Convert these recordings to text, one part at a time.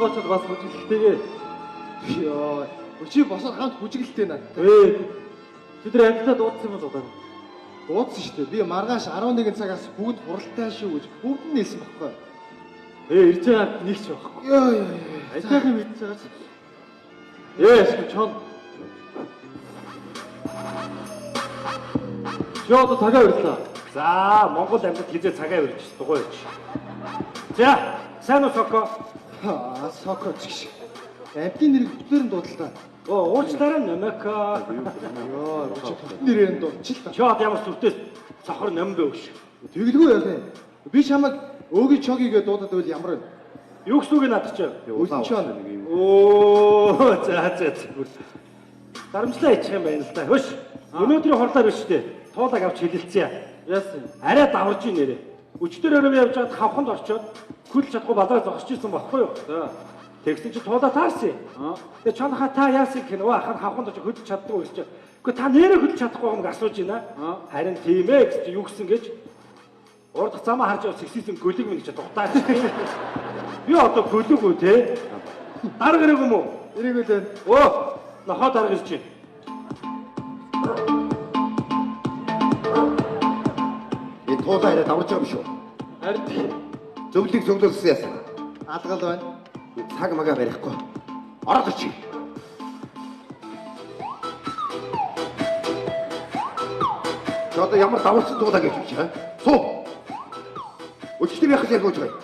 Нохоочод бас бүжиглэхтэйгээ. Йоо. Чи босоод хамт бүжиглэлтэй наа. Ээ. Чи тэр амьтаа дуудсан юм уу дуудаа? Дуудсан шүү дээ. Би маргааш 11 цагаас бүгд хуралтай шүү гэж бүгд нь хэлсэн баггүй. Ээ, ирж байгаа амьт нэг ч байхгүй. Йоо ёо. Ажлынхын мэдж байгаа чи. Ээ, ашгүй чон. Чи одоо цагаа урьлаа. За, Монгол амьтад хизээ цагаа урьж дугуй урьж. За, сайн уу Соко? Аа, соко чигш. Амьтны нэрийг хөтлөөр нь дуудалтаа. Оо, уучлаарай Номеко. Йоо, чи бүтэн нэрээр нь дуудчих л та. Чи одоо ямар сүртэй сохор ном бэ өгш. Тэгэлгүй яах юм? Би чамайг өөги чоги гэж дуудаад байвал ямар вэ? Юу гэсэн үг надад чи? Үлэн чон. Оо, за за за. Дарамтлаа ичих юм байна л да. Хөш. Өнөөдрийн хурлаар биш үү? Туулаг авч хилэлцъя. Яасан? Арай даварж ийн нэрээ. Өчтөр өрөө явж байгаад хавханд орчоод хөлж чадахгүй балаа зогсож исэн багхгүй юу? За. Тэгсэн чи туулаа таарсан. Аа. Тэгээ чонхаа та яасан гэх нөө ахын хавханд очиж хөдөлж чаддгүй гэж чи. Гэхдээ та нэрээ хөдөлж чадахгүй юм асууж байна. Аа. Харин тийм ээ гэж чи юу гэсэн гэж урдах замаа харж явах сексизм гөлөг минь гэж дутаач. Би одоо гөлөг үү те? Дарга ирэх юм уу? Эрийг үлэн. Өө, нохоо дарга ирж байна. Энэ туулаа яриад аварч байгаа юм шүү. Харин тийм. Зөвлөгийг зөвлөсөн яасан. Алгал байна. Цаг мага барихгүй. Ороод очив. Чи одоо ямар даварцсан туулаа гэж чи? Суу. Өчтөр яхах ярих гэж байгаа юм.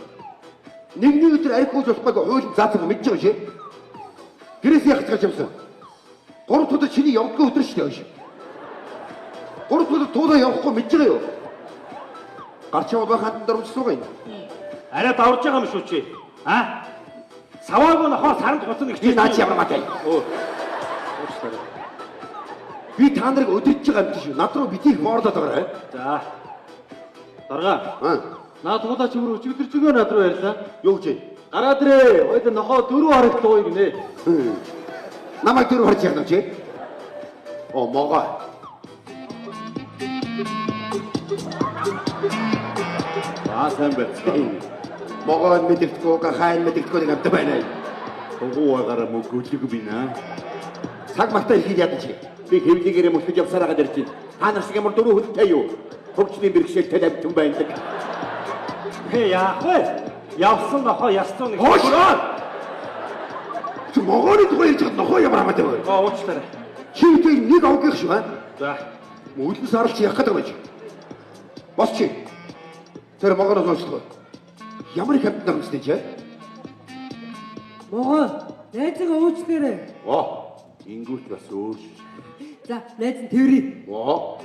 Нэгний өдөр арх ууж болохгүй хууль заасан мэдж байгаа шээ. Гэрээс яхах гэж юмсан. Гурав дахь өдөр чиний явдгүй өдөр шүү дээ. Гурав дахь өдөр туулаа явахгүй мэдж байгаа юу? Гарч яваа байхад дөрвөлсөн байгаа юм. Арай даварж байгаа юм шүү чи. А? Саваагүй нохоо саранд хуцна гэж Би наа чи ямар матай. Өө. Уучлаарай. Би та нарыг өдөрж байгаа юм чи шүү. Над руу битгий хоорлоод байгаарай. За. Дарга. Аа. Наа туулаа чи бүр өчигдөр чигөө над руу ярьлаа. Юу гэж вэ? Гараад ирээ. Хоёул нохоо дөрөв харагт дууя гинэ. Намайг дөрөв харж яах юм чи? Оо могоо. Аа сайн байцгаана. Могоо нь мэдэгдэхгүй, гахайн мэдэгдэхгүй нэг амт байна. Дугуй байгаараа мө гөлөг бинэ. Цаг магтаа ихэд яадаг чи? Би хэвлэгээрээ мөсгөж явсараа гадар чи. Та нар шиг ямар дөрөв хөлтэй юу? Хөгжлийн бэрхшээлтэй амтан байдаг. Хэ яах вэ? Явсан нохоо ясцуу нэг. Хоош! Чи могооны тухай ярьж байхад нохоо ямар хамаатай вэ? Оо уучлаарай. Чи үгүй нэг овгих шүү аа. За. Мөлөн саралч явах гэдэг юм чи. Бос чи. Тэр могооноос уучлах. Ямар их амтан дамжсан чи? Могоо найзгаа уучлаарай. Оо ингүүт бас өөр шүү. За найз нь тэрий. Оо.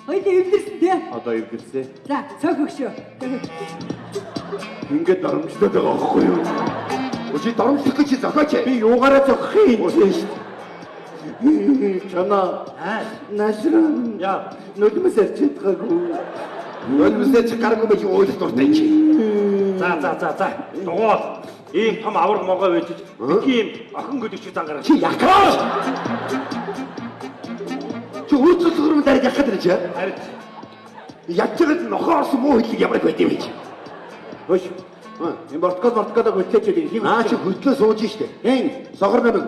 Хоёулаа эвлэрсэн тий. Одоо эвдэрсэ. За цог өгшөө. Ингээд дарамтлаад байгаа байхгүй юу? Чи доромжлох гэж зохиоч. Би юугаараа зогх юм чи шүү. Чана Аа. насран Яа. нулимс арчиж байгаагүй. Нулимсээ чи гаргүй байж уйлах дуртай чи. За за за за. Дугуул. Ийм том авраг могоо байж битгий ийм охин гөлөг шиг зан гаргаж. Чи яах гэж? Чи өөрчлөлт юм дараа яах гэдэг чи? Харин Ядч байгаа нохоо орсон муу хэллэг ямар их байд юм бэ чи? Хөш. Энэ бортгол хөтлөөч юм. Наа чи хөтлөө сууж штэ. Хэн? Сохор намайг.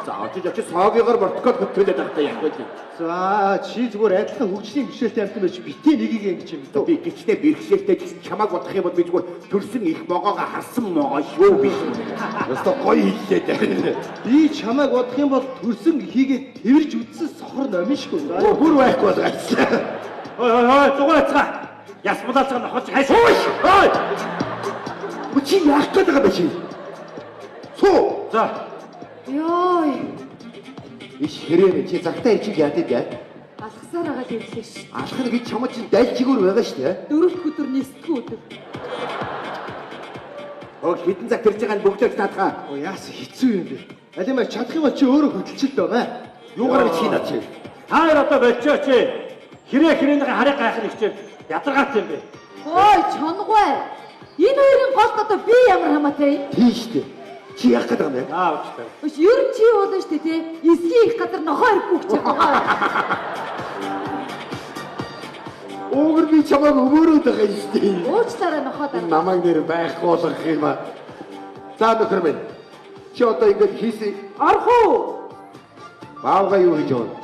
За очиж очиж соогоор бортгол хөтлөөд байхдаа яах вэ? За, чи зүгээр адилхан хөгжлийн бэрхшээлтэй амьтан байж битээ нэгийг ингэж юм дөө. Би гिचтэй бэрхшээлтэй ч гэсэн чамааг бодох юм бол би зүгээр төрсөн их могоогоо харсан могоо шүү биш. Ёстой гоё хэллээ дээ. Би чамайг бодох юм бол төрсөн хийгээд тэрж үтсэн сохор номин шүү. Оо бүр байхгүй болгоцсон. Ой ой ой дугуй ацгаа. Яс булаацгаа нохооч хайш. Хөөш! Ой. Чи яах гээд байгаа юм бэ чи? Суу. За. Йой, Иш хэрэг чи загтаа ирчих яад дээ. алхасаар агаад ирлээ ш. Алхах гэж чамд чинь дайлт чигээр байгаа штэ. Дөрөвт өдөр нисдгүү өдөр. Хөөх хитэн цаг тэрж байгаа нь бөглөөч наадхаа. Оо яасан хэцүү юм бэ? Алимаа чадах юм бол чи өөрөө хөдөлчил дөө мэ. Юугаар чи над чи? Та хоёр одоо болчооч. Хэрэг хэрээнийхээ харыг гайхах хичээл ядаргаатай юм бэ. Ой, чонгой. Энэ хоёрын голд одоо би ямар хамаатай юм? Тийм штэ. Чи яах гээд байгаа юм бэ? Аа уучлаарай. Өш, ер нь чи болно штэ тий. Эсгийн их газар нохоо ирэхгүй гэж байгаа. Уугар би чамайг өмөөрөөд байгаа юм штэ. Уучлаарай нохоо дараа. Намайг нэр байхгүй болгох юм аа. За нөхөр минь. Чи одоо ингэж хийсэн Орох уу? Баавга юу хийж байгаа?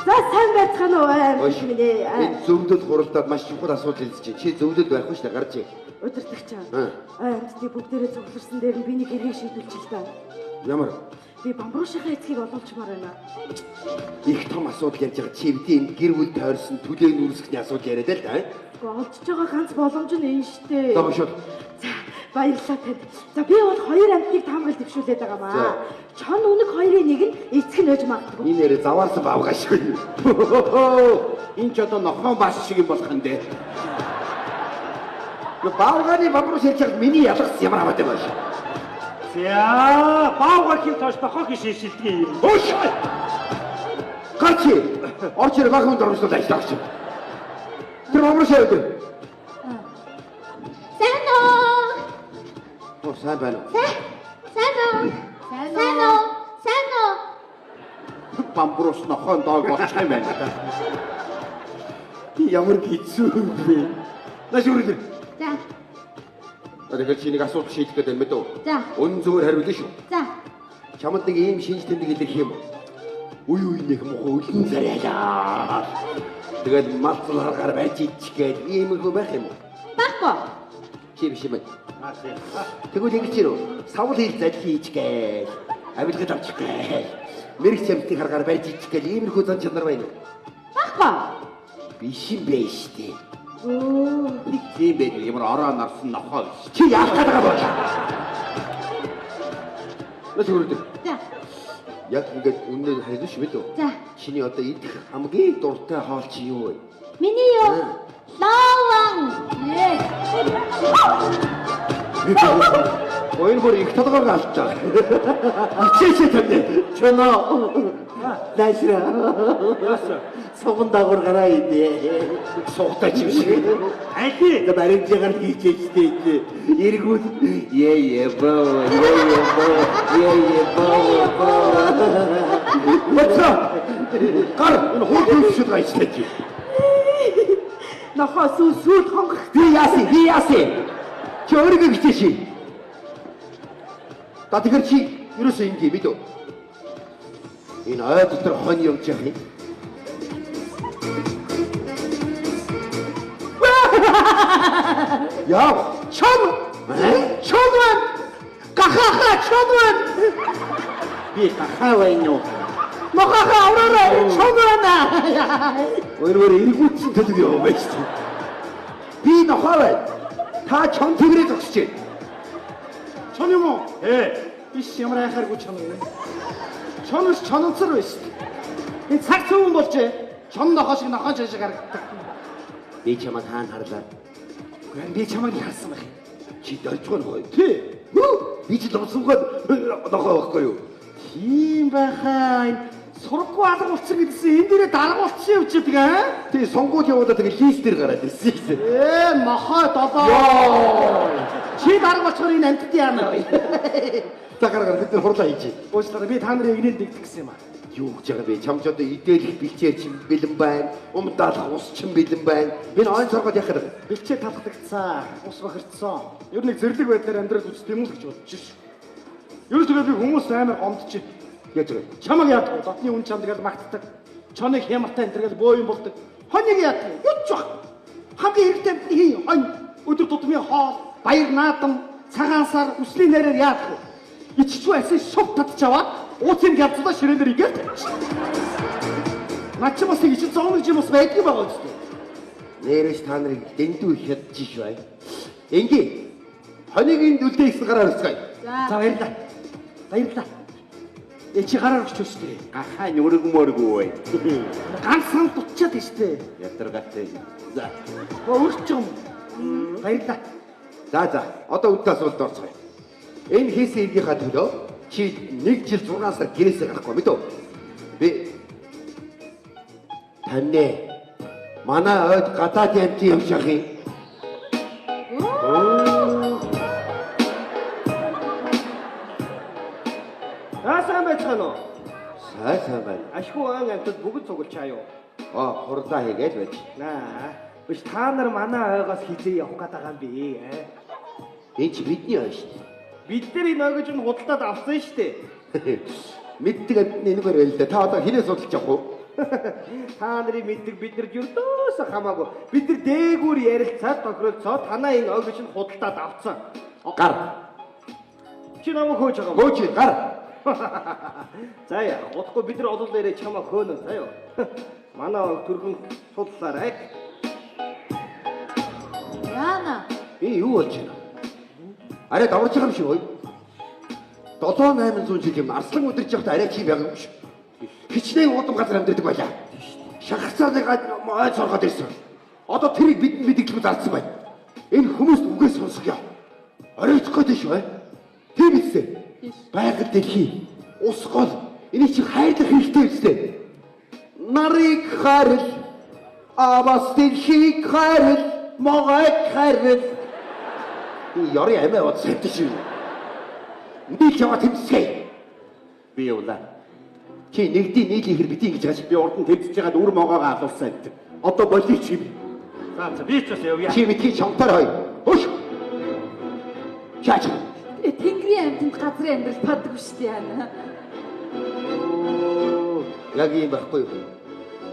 За сайн байцгаана уу ай минь ээ. Энэ зөвлөл хуралдаад маш чухал асуудал хэлж чинь. Чи зөвлөл байхгүй шүү дээ гарч ир. Удирдагч аа. Аа. Ай амьтдыг бүгдээрээ цугларсан дээр нь би нэг хэргийг шийдвэрлэж л та. Ямар? Би бамбуушийнхаа эцгийг олуулчмаар байна. Их том асуудал ярьж байгаа. Чи эвдээ энэ гэр бүл тойрсон түлээ нүрсгний асуудал яриад л да. Гэхдээ олдож байгаа ганц боломж нь энэ штэ. За бошоо. За баярлалаа танд. За би бол хоёр амьтныг таамаглал дэвшүүлээд байгаа маа. Чон үнэг хоёрын нэг нь эцэг нь байж магадгүй. Энэ нэрээ заваарсан баавга шүү. Энэ ч одоо нохоон бас шиг юм болох юм дээ. Баавганы бамбруу ширч чад миний ялгас ямар хамаатай байна. За, баавга хин тоош нохоо хин шилдэг юм. Хөөш. Гарч. Орч ир бага хүн дөрвөлд ажиллаж. Тэр бамбруу шавд. Сайн уу? Оо сайн байна уу? Сайн уу? Сайн уу? Сайн уу? Бамбруус нохоон доог болчих юм байна да. Ямар хэцүү юм бэ? Наш үргэлж. За. Тэгэхээр чи нэг асуудал шийдэх гэдэг юм бэ? За. Үнэн зүгээр хариулна шүү. За. Чамд нэг ийм шинж тэмдэг илэрх юм. Үе үенийх мохоо өлөн царайлаа. Тэгэл мал зулгаргаар байж идчих гээд ийм их байх юм уу? Байхгүй. Чи биш юм байна. Тэгвэл ингэж ирв. Савл хэл залхи хийчих гээл. Авилгад авчих гээл. Мэрэг чамтыг харгаар барьж идчих гээл иймэрхүү зан чанар байна уу? Байхгүй. Биш юм бэ штэ. Өө. Нэг тийм байдаг ямар ороо нарсан нохоо биш. Чи яах гээд байгаа бол? Наач хөрөд. За. Яг ингээд үнээр хариулна шүү мэдүү. За. Чиний одоо идэх хамгийн дуртай хоол чи юу вэ? Миний юу? Лаван. Yes. Хоёр бүр их толгойг алдчихаа. Ичээч тань. Чоноо. Наашра. Суган дагуур гараа идэ. Сугтай ч юм шиг. Аль? За баримжаагаар хийчээчтэй чи. Эргүүл е е боо е е боо е е боо боо. Бацаа. Гар энэ хууль хөвшөд гайчлаа чи. Нохоо сүү сүүл хонгох. Би яасан? Би яасан? Чи өөрийгөө хичээш. Та тэгэхээр чи ерөөсөө ингэ мэдөө. Энэ ой дотор хонь явж явах юм. Яа, Чон. Чон байна. Гахаха чон байна. Би гахаа байна уу? Мохаха авраарай. Чон байна. Өөрөөр эргүүцэн төлөв яваа байж чи. Би нохоо байна. Та чон тэрээ зогсож байна. Чон юм уу? Ээ. Иш ямар айхааргүй чон юм бэ? Чон биш чононцор биш. Энэ цаг цөвөн болжээ. Чон нохоо шиг нохоо чон шиг харагддаг. Би чамайг хаана харлаа? Үгүй би чамайг нэг харсан байх юм. Чи дөржгөө нохоо. Тий. Хүү, би чи ломсонгүй нохоо байхгүй юу? Тийм байхаа. Энэ сургуу алга болцсон гэдсэн энэ дээрээ дарга болцсон юм чи тэгээ. аа? Тий, сонгуул явуулаад тэгээ лист дээр гараад ирсэн юм. Ээ нохоо долоо. Чи дарга болцохоор энэ амьтд яана вэ? За гар гар бид нар хурлаа хийж. Уучлаарай би та нарын эгнээл дэгдэх гэсэн юм аа. Юу гэж байгаа бэ? Чамч одоо идэлэх бэлчээр чин бэлэн байна. Умдаалах ус чин бэлэн байна. Энэ ойн цоргоод яах вэ? Бэлчээр талхдагцсан, ус бохирдсон. Ер нь нэг зэрлэг байдлаар амьдрал үздэг юм л гэж бодож ш. Ер нь тэгээ би хүмүүс амар гомдчих. Яаж байгаа? Чамаг яадаг. Дотны үн чамд гал магтдаг. Чоныг хямартай энэ гал боо юм болдог. Хоныг яадаг. Юу ч баг. Хамгийн хэрэгтэй амьтны хий хонь. Өдөр тутмын хоол, баяр наадам, цагаан сар, үслийн нэрээр яадаг. Иччүү асын шув татчаваад ууцын гялцлаа ширээн дээр игээл тавьчих. Над чи бас нэг ичин зооног юм бас байдгүй байгаа үстэй. Нэрээс та нарыг дэндүү хядж ш бай. Энги. Хоныг энд үлдээ ихсэн гараар өсгөе. За баярлалаа. Баярлалаа. Э чи гараар өгч өстэй. Гахаа нүргмөргүй бай. Ганц сан дутчаад штэ. Ядаргатай. За. Өөрч юм. Баярлалаа. За за. Одоо үдтэй асуулт орцгоё. Энэ хийсэн эргийнхаа төлөө чи 1 жил 6 сар гэрээсээ гарахгүй мэдв? Би таньнэ. Манай ойд гадаад ямтын юм шах юм. Яасан байцгаана уу? Сайн сайн байна. Ашгүй ан амтд бүгд цуглчаа юу? Аа, хурлаа хийгээл байж. Аа. Биш та нар манай ойгоос хизээ явах гээд байгаа юм би. Энэ чи бидний ой шүү дээ. Бид нар энэ ойгож нь худалдаад авсан шүү дээ. Мэддэг амьтны энэгээр байл л да. Та одоо хинээ судалж явах уу? Та нарын мэддэг бид нар ердөөсөө хамаагүй. Бид нар дээгүүр ярилцаад тохиролцоо танаа энэ ойгож нь худалдаад авсан. Гар. Чи намайг хөөж байгаа юм. Хөөж гар. За яа, удахгүй бид нар олол ирээ чамаа хөөнө заяа. Манай ог түргэн судлаарай. Яана. Би юу болж байна? Арай даварч байгаа юм шиг ой. 7 800 жил юм арслан өдөрж явахдаа арай чи байгаа юм шиг. Хичнээн удам газар амьдардаг байлаа. Шахарцааны ой цоргоод ирсэн. Одоо тэрийг бидэнд мэдгэлгүй зардсан байна. Энэ хүмүүст үгээ сонсох юм. Оройтох гээд шүү. Тийм үстэй. Байгаль дэлхий, ус гол энийг чи хайрлах хэрэгтэй үстэй. Нарыг хайрл, аваас дэлхийг хайрл, могойг хайрл. Би ёрын амиа бодсон юм шиг. Нийл яваа тэмцгээе. Би явлаа. Чи нэгдий нийлийнхэр бити ингэж байгаа чи. Би урд нь тэмцэж байгаад үр могоогоо алуулсан юм. Одоо болио чи. За за би ч бас явъя. Чи битгий чамтар хой. Хөш. Чаач. Тэнгэрийн амьтанд газрын амьдрал паддаггүй шүү дээ яана. Яг ийм байхгүй юу?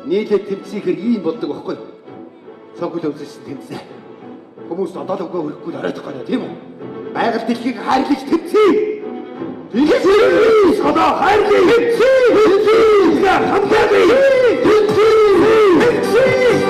Нийлээ тэмцээхэр ийм болдог байхгүй юу? Цогцол өвзөж тэмцээ. Хүмүүс одоо л үгүй хөрөхгүй л оройтох гэдэг тийм үү? Байгаль дэлхийг хайрлаж тэмцээ. Тэмцээ! Одоо хайрлаа. Тэмцээ! Тэмцээ! Хамтаа тэмцээ! Тэмцээ!